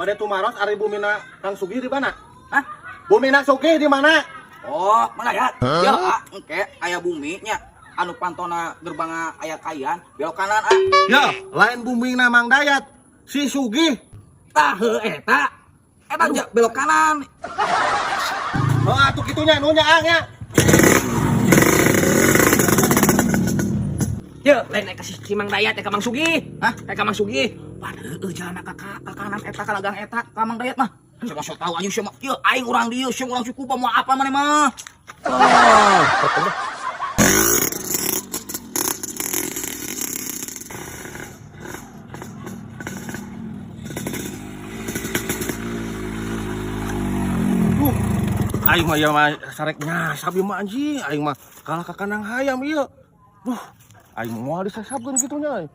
Bade tumaros ari bumina Kang Sugih di mana? Hah? Bumina Sugih di mana? Oh, Mang Dayat. Ya, ah, engke aya bumi nya anu pantona gerbangna aya kayan, belok kanan ah. Ya, lain bumina Mang Dayat. Si Sugih. Tah heuh eta. Eta ja, belok kanan. Oh, atuh kitu nya nu nyaang nya. Ye, lain ka si Mang Dayat ka Mang Sugih. Hah? Ka Mang Sugih. Pan heueuh jalan ka kanan eta ka lagang eta ka Mang Dayat mah. Sia mah sok tahu anjing sia mah. Ieu aing urang dieu, sia urang Cikupa moal apa maneh mah. Oh, aing mah ieu mah sarek nyasab ieu mah anjing, aing mah kalah ka kandang hayam ieu. Duh, aing moal disasabkeun kitu nya.